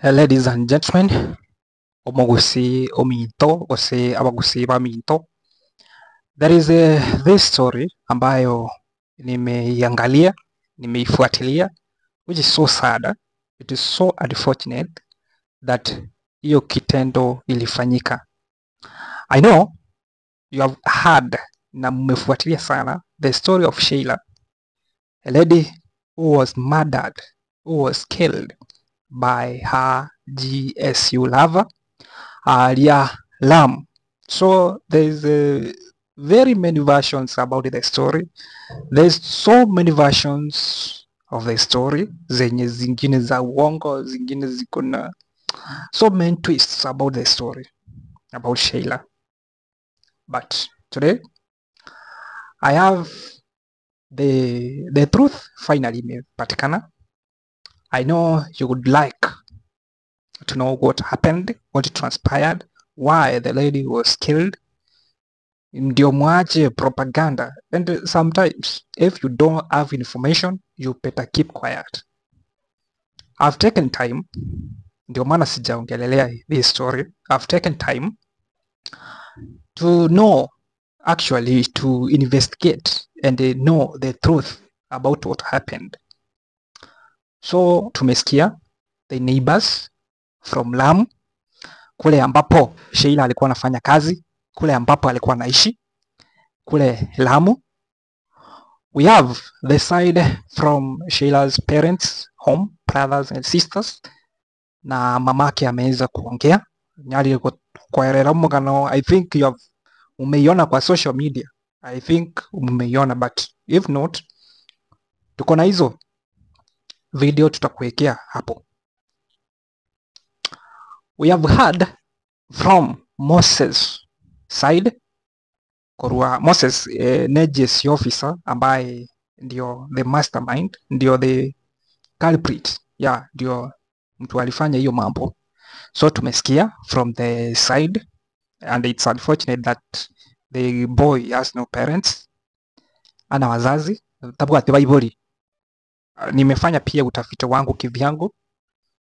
Ladies and gentlemen, omogusii ominto gose abagusii baminto, there is this story ambayo nimeiangalia, nimeifuatilia, which is so sad. It is so unfortunate that hiyo kitendo ilifanyika. I know you have heard na mmefuatilia sana the story of Sheila, a lady who was murdered, who was killed by her GSU lover, Alia Lam. So there's very many versions about the story. There's so many versions of the story zenye zingine za uongo, zingine ziko na so many twists about the story about Sheila. But today I have the truth finally imepatikana. I know you would like to know what happened, what transpired, why the lady was killed. Ndio mwache propaganda. And sometimes if you don't have information, you better keep quiet. I've taken time, ndio maana sijaongelelea this story. I've taken time to know, actually to investigate and know the truth about what happened. So tumesikia the neighbors from Lamu, kule ambapo Sheila alikuwa anafanya kazi, kule ambapo alikuwa anaishi kule Lamu. We have the side from Sheila's parents home, brothers and sisters, na mamake ameweza kuongea nyali kwerera mugano. I think you have umeiona kwa social media, I think umeiona, but if not, tuko na hizo video tutakuwekea hapo. We have heard from Moses side korwa Moses, ne GSU officer ambaye ndio the mastermind, ndio the culprit, yeah, ndio mtu alifanya hiyo mambo. So tumesikia from the side, and it's unfortunate that the boy has no parents, ana wazazi tabwate baibori. Nimefanya pia utafiti wangu kivyangu,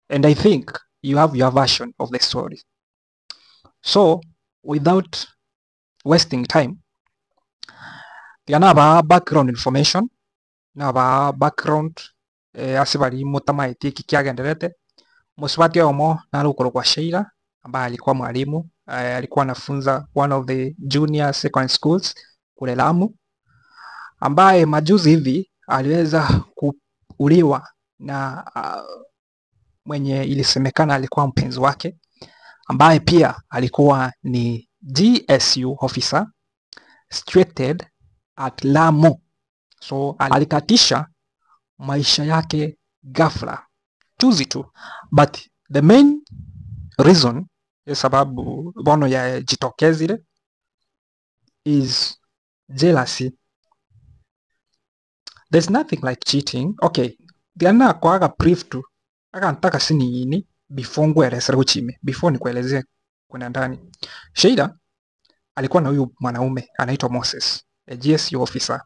and I think you have your version of the story. So without wasting time, tiganaba background information naba background ase bari mutamaeti iki kiagenderete musubati omo narukuru kwa Sheila ambaye alikuwa mwalimu, alikuwa anafunza one of the junior secondary schools kule Lamu, ambaye majuzi hivi aliweza kuuliwa na mwenye ilisemekana alikuwa mpenzi wake ambaye pia alikuwa ni GSU officer situated at Lamu. So alikatisha maisha yake ghafla juzi tu, but the main reason ya sababu bono ya jitokezile is jealousy. There's nothing like cheating. Okay, diana kwaga brief tu akantaka sini yini before nguelezere uchime, before nikuelezee kwenda ndani. Sheila alikuwa na huyu mwanaume anaitwa Moses, a GSU officer,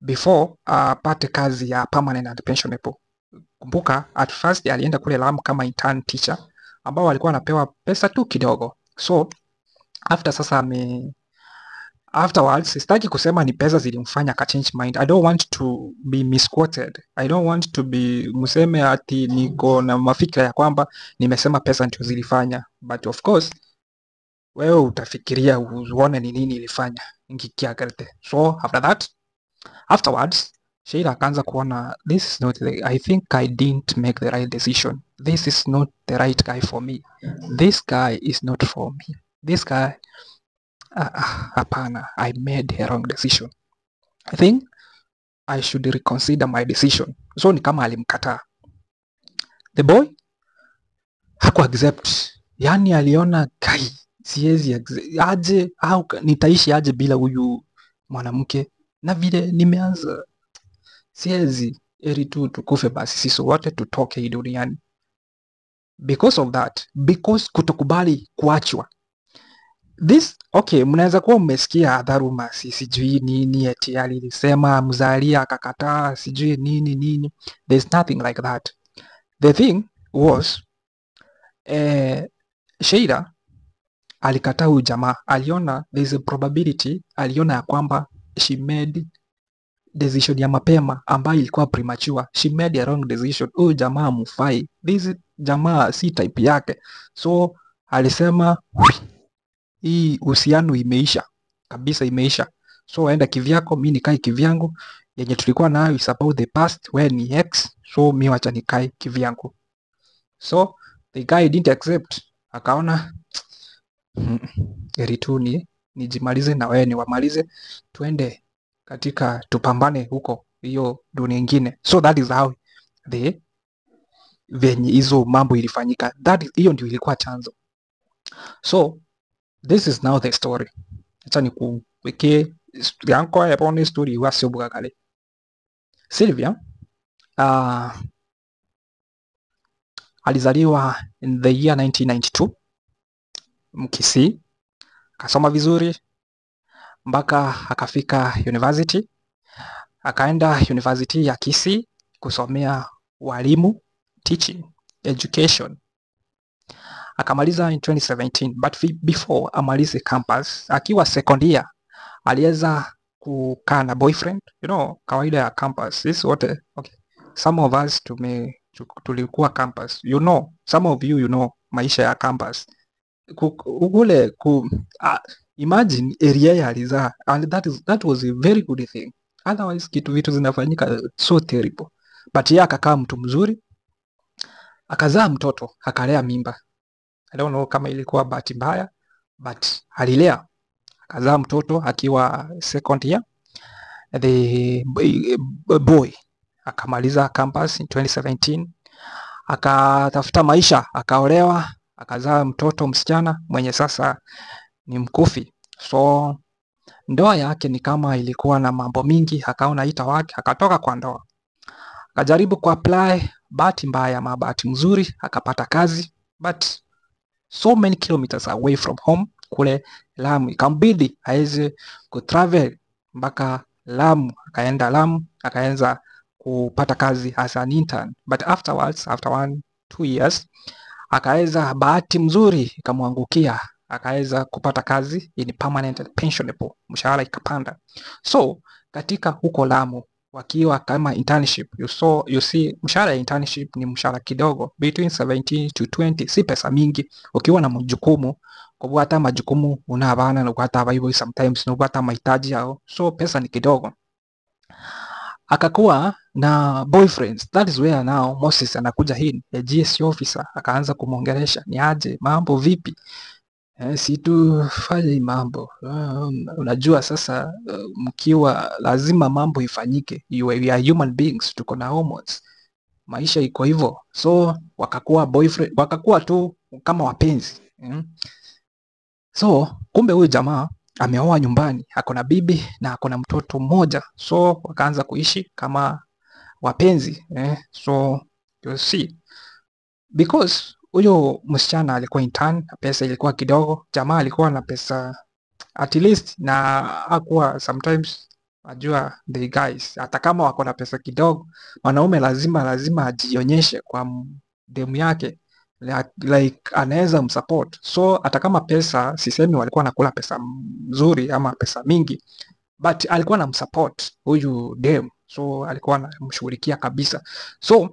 before apate kazi ya permanent and pensionable. Kumbuka at first alienda kule Lamu kama intern teacher ambao alikuwa anapewa pesa tu kidogo. So after sasa ame afterwards, sitaki kusema ni pesa zilimfanya ka change mind. I don't want to be misquoted. I don't want to be museme ati niko na mafikira ya kwamba nimesema pesa ndio zilifanya, but of course wewe utafikiria uone ni nini ilifanya ngikiagrete. So after that, afterwards Sheila akaanza kuona this is not the, I think I didn't make the right decision. This is not the right guy for me. This guy is not for me. This guy, hapana, I made a wrong decision. I think I should reconsider my decision. So ni kama alimkataa. The boy haku accept. Yani aliona kai siwezi aje au nitaishi aje bila huyu mwanamke, na vile nimeanza siwezi, eri tu tukufe basi sisi wote tutoke hii duniani. Because of that, because kutokubali kuachwa. This, okay, mnaweza kuwa mmesikia dharuma, sijui nini eti alisema mzalia akakataa, sijui nini nini. There's nothing like that. The thing was Sheila alikataa huyu jamaa, aliona there is a probability, aliona ya kwamba she made decision ya mapema ambayo ilikuwa premature. She made a wrong decision. Huyu jamaa hamfai, this jamaa si type yake, so alisema hii uhusiano imeisha kabisa, imeisha. So aenda kivyako, mi nikae kivyangu, yenye tulikuwa nayo is about the past, we ni ex, so mi wacha nikae kivyangu. So the guy didn't accept, akaona heri tu ni nijimalize na wewe niwamalize, tuende katika tupambane huko hiyo dunia ingine. So that is how the venye hizo mambo ilifanyika, that is, hiyo ndio ilikuwa chanzo. So this is now the story. Acha nikuwekee yanko yapone story wasiobuka kale. Sylvia alizaliwa in the year 1992 Mkisii, akasoma vizuri mpaka akafika university, akaenda university ya Kisii kusomea walimu, teaching education, akamaliza in 2017. But before amalize campus, akiwa second year aliweza kukaa na boyfriend, you know, kawaida ya campus sisi wote, okay, some of us tulikuwa campus, you know, some of you, you know maisha ya campus kule ku, imagine area ya alizaa, and that was a very good thing, otherwise kitu vitu zinafanyika so terrible. But yeye akakaa mtu mzuri, akazaa mtoto, akalea mimba. I don't know kama ilikuwa bahati mbaya, but alilea, akazaa mtoto akiwa second year, the boy. Akamaliza campus in 2017, akatafuta maisha, akaolewa, akazaa mtoto msichana mwenye sasa ni mkufi. So ndoa yake ni kama ilikuwa na mambo mingi, akaona ita wake, akatoka kwa ndoa, akajaribu kuapply. Bahati mbaya ama bahati mzuri, akapata kazi, but so many kilometers away from home kule Lamu. Ikambidi aweze kutravel mpaka Lamu. Akaenda Lamu, akaanza kupata kazi as an intern, but afterwards, after 1-2 years, akaweza, bahati mzuri ikamwangukia, akaweza kupata kazi in permanent and pensionable, mshahara ikapanda. So katika huko Lamu wakiwa kama internship, you see, mshahara ya internship ni mshahara kidogo, between 17 to 20, si pesa mingi ukiwa na majukumu, kwa hata majukumu una abana na hata abaiboi sometimes na hata mahitaji yao, so pesa ni kidogo. Akakuwa na boyfriends. That is where now Moses anakuja in, a GSU officer, akaanza kumwongelesha, ni aje, mambo vipi, si tufanye hii mambo. Unajua sasa, mkiwa lazima mambo ifanyike, we are human beings, tuko na hormones, maisha iko hivyo. So wakakuwa boyfriend, wakakuwa tu kama wapenzi. So kumbe huyu jamaa ameoa nyumbani, ako na bibi na ako na mtoto mmoja, so wakaanza kuishi kama wapenzi, eh. So you see, because huyo msichana alikuwa intern na pesa ilikuwa kidogo, jamaa alikuwa na pesa at least, na akuwa sometimes, najua the guys, hata kama wako na pesa kidogo, mwanaume lazima ajionyeshe kwa demu yake like anaweza msupport. So hata kama pesa, sisemi walikuwa nakula pesa mzuri ama pesa mingi, but alikuwa anamsupport huyu dem, so alikuwa anamshughulikia kabisa. So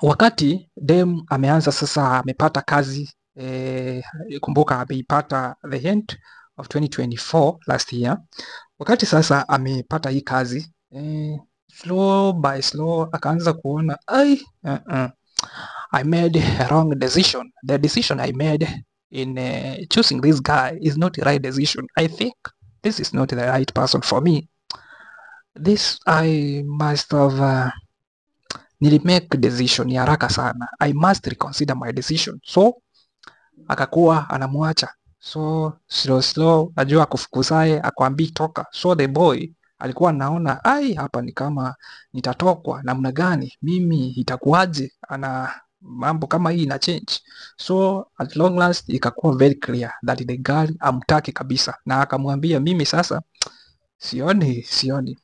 wakati dem ameanza sasa, amepata kazi, kumbuka ameipata the end of 2024, last year. Wakati sasa amepata hii kazi, slow by slow akaanza kuona, ai, I made a wrong decision. The decision I made in choosing this guy is not the right decision. I think this is not the right person for me. This I must have nilimake decision ya haraka sana. I must reconsider my decision. So akakuwa anamwacha. So slow slow, najua akufukuzae akwambii toka. So the boy alikuwa anaona, ai, hapa ni kama nitatokwa namna gani, mimi itakuwaje, ana mambo kama hii ina change. So at long last ikakuwa very clear that the girl amtaki kabisa, na akamwambia, mimi sasa sioni, sioni.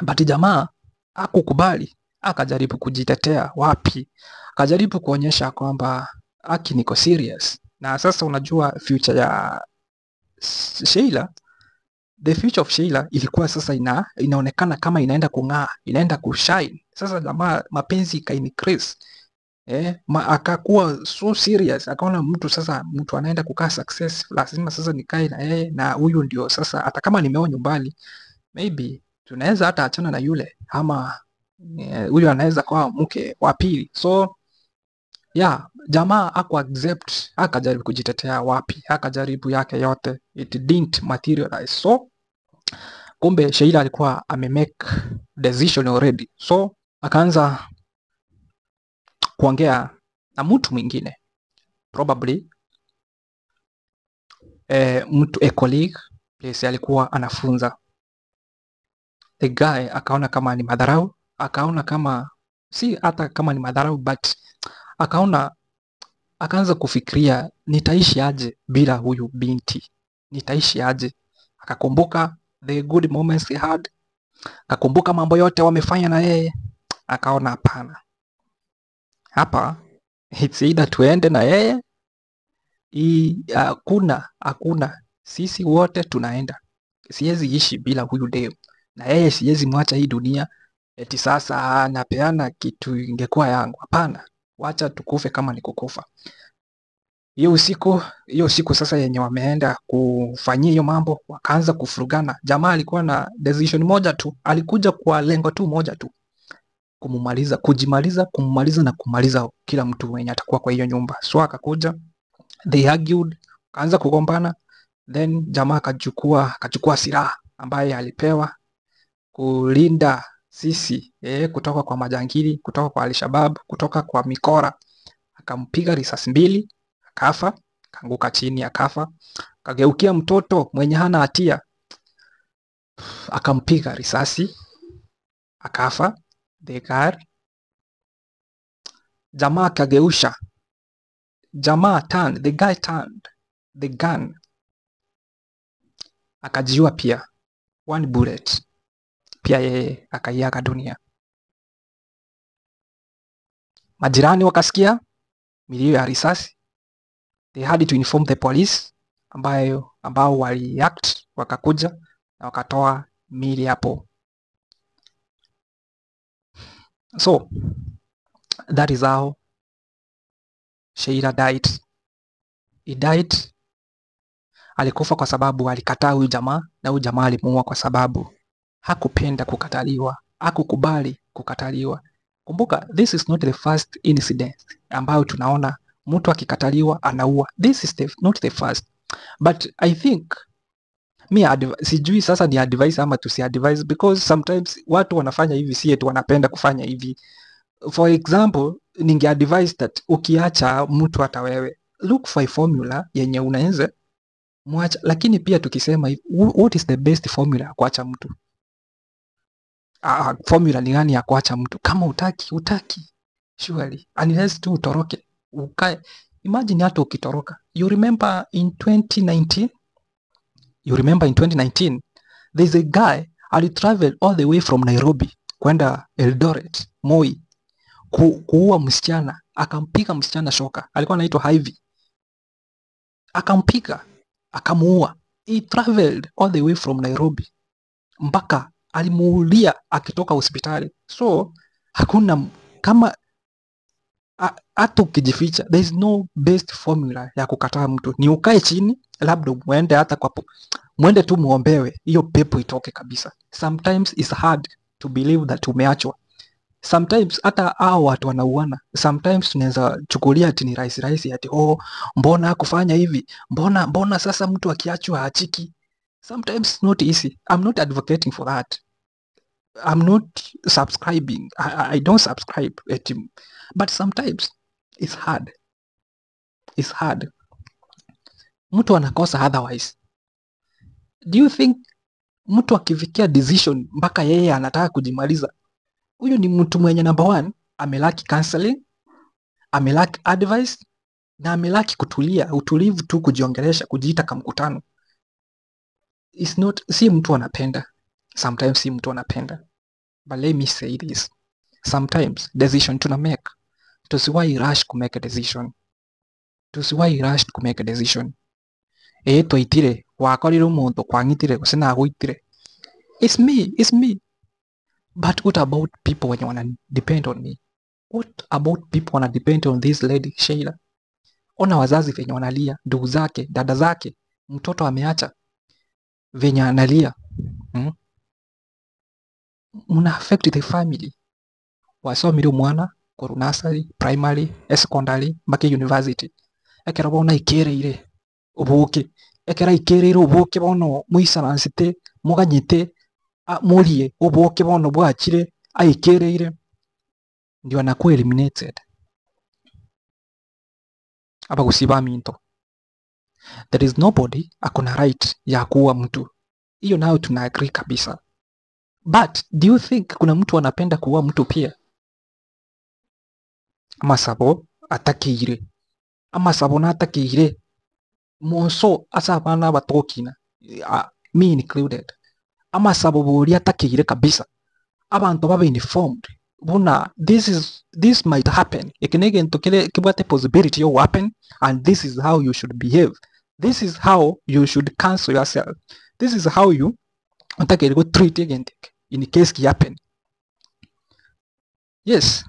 But jamaa hakukubali, akajaribu kujitetea wapi, akajaribu kuonyesha kwamba Aki, niko serious. Na sasa unajua future ya Sheila, the future of Sheila ilikuwa sasa inaonekana kama inaenda kung'aa, inaenda kushine. Sasa jamaa mapenzi ika increase. Akakuwa so serious, akaona mtu sasa, mtu anaenda kukaa success, lazima sasa nikae na yeye, na huyu ndio sasa, hata kama nimeoa nyumbani, maybe tunaweza hata achana na yule ama huyu anaweza kuwa mke wa pili. So yeah, jamaa aku accept, akajaribu kujitetea wapi, akajaribu yake yote, it didn't materialize. So kumbe Sheila alikuwa amemake decision already, so akaanza kuongea na mtu mwingine, probably mtu a colleague place alikuwa anafunza. The guy akaona kama ni madharau, akaona kama si hata kama ni madharau, but akaona, akaanza kufikiria, nitaishi aje bila huyu binti, nitaishi aje? Akakumbuka the good moments he had, akakumbuka mambo yote wamefanya na yeye, akaona hapana, hapa it's either tuende na yeye, hakuna, sisi wote tunaenda, siwezi ishi bila huyu dem, na yeye siwezi mwacha hii dunia eti sasa napeana kitu ingekuwa yangu. Hapana, wacha tukufe kama ni kukufa. Hiyo usiku sasa yenye wameenda kufanyia hiyo mambo, wakaanza kufurugana. Jamaa alikuwa na decision moja tu, alikuja kwa lengo tu moja tu, kumumaliza, kujimaliza, kumumaliza na kumaliza kila mtu mwenye atakuwa kwa hiyo nyumba. So akakuja, they argued, kaanza kugombana, then jamaa akachukua silaha ambaye alipewa kulinda sisi kutoka kwa majangili, kutoka kwa Alshabab, kutoka kwa mikora. Akampiga risasi mbili, akafa, akaanguka chini akafa. Akageukia mtoto mwenye hana hatia, akampiga risasi, akafa. The guy, jamaa akageusha, jamaa turned, the guy turned the gun, akajiua pia, one bullet, pia yeye akaiaga dunia. Majirani wakasikia milio ya risasi, they had to inform the police ambao waliact, wakakuja na wakatoa mili hapo. So that is how Sheila died. He died, alikufa kwa sababu alikataa huyu jamaa, na huyu jamaa alimuua kwa sababu hakupenda kukataliwa, hakukubali kukataliwa. Kumbuka, this is not the first incident ambayo tunaona mtu akikataliwa anaua. This is not the first. But I think mi sijui sasa ni advice ama tusi advise, because sometimes watu wanafanya hivi si eti wanapenda kufanya hivi. For example, ninge advise that ukiacha mtu, hata wewe look for a formula yenye unaweza mwacha, lakini pia tukisema hivi, what is the best formula ya kuacha mtu? Formula ni gani ya kuacha mtu? Kama utaki, utaki. Surely, unless tu utoroke. Ukae. Imagine hata ukitoroka. You remember in 2019? You remember in 2019 there's a guy alitravel all the way from Nairobi kwenda Eldoret, Moi, kuua msichana, akampiga msichana shoka. Alikuwa anaitwa Ivy. Akampiga, akamuua. He traveled all the way from Nairobi mpaka alimuulia akitoka hospitali. So hakuna kama hata ukijificha, there is no best formula ya kukataa mtu. Ni ukae chini, labda muende hata kwa mwende tu muombewe hiyo pepo itoke kabisa. Sometimes it's hard to believe that umeachwa. Sometimes hata hao watu wanauana, sometimes tunaweza chukulia ati ni rahisi rahisi, ati oh, mbona hakufanya hivi, mbona sasa mtu akiachwa haachiki. Sometimes it's not easy. I'm not advocating for that. I'm not subscribing. I don't subscribe eti, but sometimes it's hard. It's hard. Mtu anakosa otherwise. Do you think mtu akifikia decision mpaka yeye anataka kujimaliza, huyu ni mtu mwenye, number one, amelack counseling, amelack advice na amelack kutulia, utulivu tu, kujiongelesha, kujiita kamkutano. It's not, si mtu anapenda. Sometimes si mtu anapenda. But let me say this. Sometimes decision tuna make, tusiwahi rush ku make a decision. Tusiwahi rush to make a decision. Twaitire wakorire omonto kwang'itire gose nagoitire. It's me, it's me. But what about people wenye wana depend on me? What about people wana depend on this lady Sheila? Ona wazazi venye wanalia, ndugu zake, dada zake, mtoto ameacha venye analia. Muna affect the family. Wasomire omwana korwa nursery, primary, secondary mpaka university. Ekero bono aikereire oboke, ekero aikereire oboke bono moisaransete moganyete morie oboke bono bwachire aikereire ndio anakuwa eliminated. Abagusi baminto, there is nobody akona right ya kuua mtu. Hiyo nayo tuna agree kabisa. But do you think kuna mtu anapenda kuua mtu pia? Amasabo atakeire, amasabo natakeire monso ase abana abatokina, me included. Amasabo bori atakeire kabisa, abantu babe informed buna this might happen. Eke negento kere kibwate possibility yo happen, and this is how you should behave, this is how you should cancel yourself, this is how you otakeire go treat egento in case ki happen. Yes,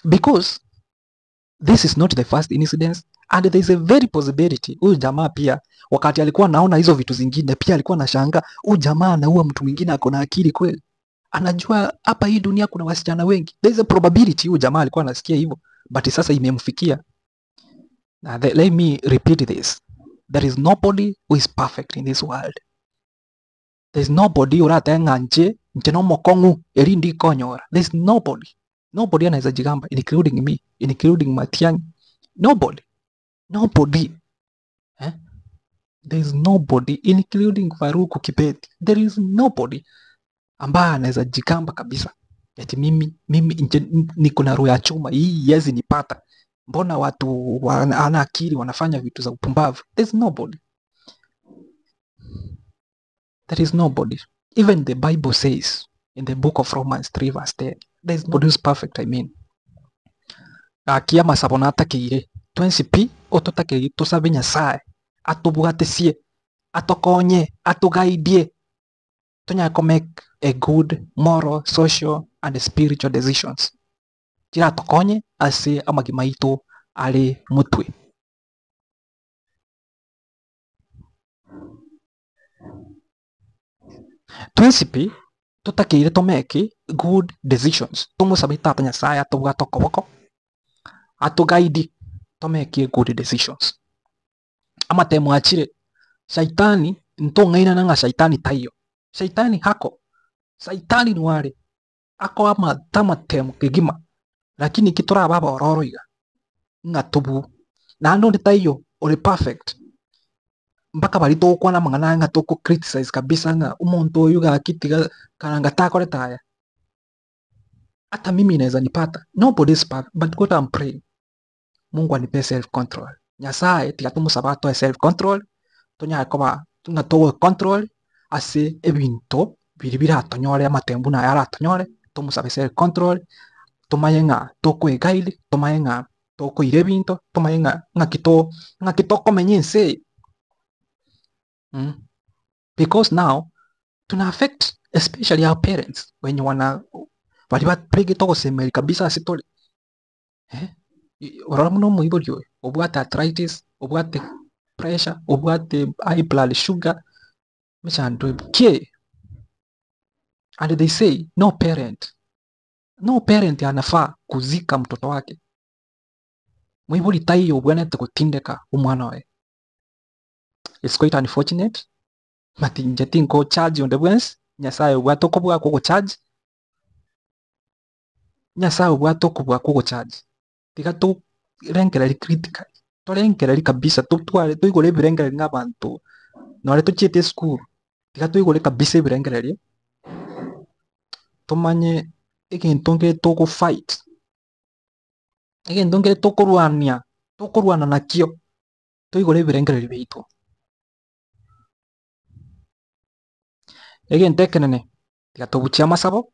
because this is not the first incident, and there is a very possibility huyu jamaa pia wakati alikuwa anaona hizo vitu zingine pia alikuwa anashangaa, huyu jamaa anaua mtu mwingine, ako na akili kweli? Anajua hapa hii dunia kuna wasichana wengi. There is a probability huyu jamaa alikuwa anasikia hivyo, but sasa imemfikia. Now, let me repeat this. There is nobody who is perfect in this world. There is nobody uratenga nje nje no mokong'u eri ndikonyora. There is nobody. Nobody anaweza jigamba, including me, including Matiang'i. Nobody. Nobody. Eh? There is nobody, including Faruku Kibeti. There is nobody ambaye anaweza jigamba kabisa eti mimi nje niko na roho ya chuma hii yezi nipata. Mbona watu wana akili wanafanya vitu za upumbavu? There is nobody. There is nobody. Even the Bible says in the book of Romans 3 verse 10, there is nobody who is perfect, I mean. Akia masabo natakeire twensi pi ototakeire tosabe Nyasaye atobwatesie atokonye atuguidie tonyako make a good moral, social and spiritual decisions. Chiratokonye ase amagima aito are mutwe. Twensi pi totakeire tomeke good decisions. Tomosabe tata Nyasaye atobwate okoboko atuguide tomeke good decisions. Amatemo achire shaitani ntong'aina nang'a shaitani taiyo. Shaitani hako, shaitani nware ako amatemo kegima, lakini kitora baba ororo iga ng'a tubu na ando taiyo ore perfect mpaka bari tokwana mang'ana ng'a toko criticize kabisa ng'a omonto oyu gakitiga karanga takore taya. Hata mimi inaweza nipata. Nobody is perfect, but what I'm praying, Mungu anipe self control. Nyasaye tiga tumusaba atoe self control, tonya koba tuna towe control ase ebinto biri biratonyore amatembu na yaratonyore, tumusabe self control, tumaye ng'a tokwe guide, tumaye ng'a tokoire ebinto, tumaye ng'a ng'aki tokomenya ense. Because now tuna affect especially our parents wenye wana bari batwege togosemeri kabisa ase tore. Orora muno omoibori oyo obwate arthritis, obwate pressure, obwate high blood sugar, mechando kie. And they say no parent anafaa kuzika mtoto wake. Moibori taiyo obwanete gotindeka omwana oye. It's quite unfortunate, but inche tinko charge on the bwensi Nyasaye obwate okobua kogo charge. Nyasaye obwate okobua kogo charge. Tiga turengereri critically, torengereri kabisa, tutware tuigore ebirengereri ng'abanto nore tochiete esukuru. Tiga tuigore kabisa ebirengereri tomanye egento nkere togo fight, egento nkere tokorwania, tokorwana nakio, tuigore ebirengereri biaito. Egento ekenene tiga tobuchie amasabo,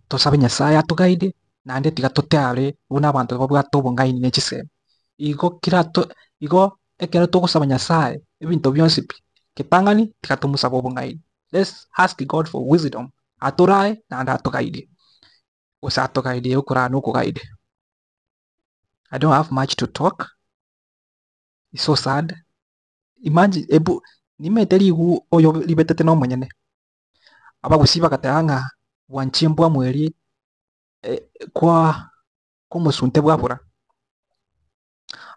tosabe Nyasaye atuguide Naende tiga toteare buna abanto babwate obong'aini ne chisemi. Igo kera to igo ekero togosaba Nyasaye ebinto bionsi pi, getang'ani tiga tomosabe obong'aini. Let's ask God for wisdom, atorae naende atogaidie. Gose atogaidie okoraa na okogaide. I don't have much to talk. It's so sad. Imagine ebu nimete rigu oyo ribetete na omonyene. Abagusii bagateba ng'a bwanchie mbwamwerie kwa komosunte bwabora.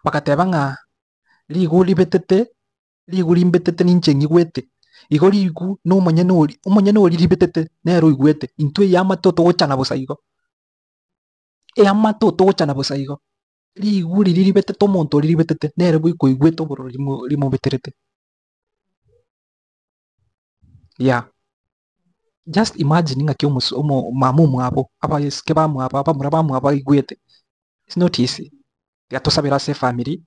Bagateba ng'a rigu ribetete, rigu rimbetete ninche ng'igwete. Igo rigu na omonyene ori omonyene ori ribetete nere oigwete. Intwe eamate otogochana bosa igo. Eamate otogochana bosa igo. Rigu riria ribetete omonto oria ribetete nere goika oigwete obororo rimo rimobeterete. Yeah. Just imagine ng'aki omosu omo mama omwabo, abaiseke bamwabo, abamura bamwabo baigwete. It's not easy. Tiga tosabere ase efamiri,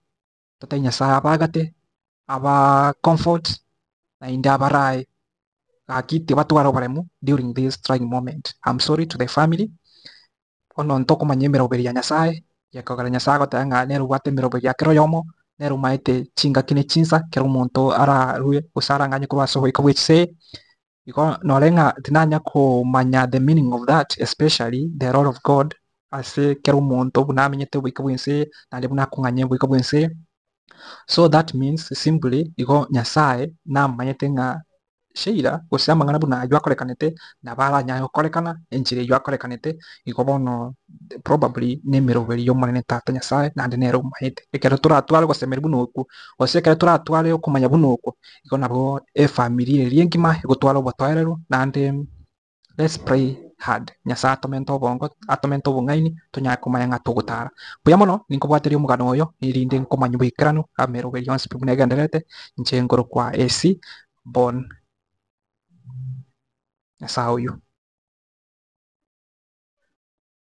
totebie Nyasaye abagate, aba comfort, naende abarae, gaki tibatwara oboremu during this trying moment. I'm sorry to the family, bono ntokomanya emeroberi ya Nyasaye, gekogera Nyasaye agoteba ng'a nere obwate emeroberi ya kera oyomo, nere omaete chingaki ne chinsa kera omonto ararue gose arang'anye korwa ase oboika bwe chisee. Igo nore ng'a tinanya komanya the meaning of that especially the role of God ase kera omonto buna amenyete oboika bwense naende buna akong'anya oboika bwense. So that means simply igo Nyasaye namanyete ng'a Sheila gose amang'ana buna aywo akorekanete nabo aranyare gokorekana enchera eywo akorekanete igo bono probably na emeroberi y'Omonene Tata Nyasaye naende nere omaete. Ekero toratware ogosemeria buna okwo gose ekero toratware okomanya buna okwo igo nabo efamiri eria engima egotwara obotoereru naende let's pray hard Nyasaye atomente obongo atomente obong'aini tonyare komanya ng'a togotara. Mbuya mono ninkobwateria omogano oyo erinde nkomanya oboikeranu ameroberi yonsi pi buna egendererete inche nkorokwa AC Bon Nyasaye oywo.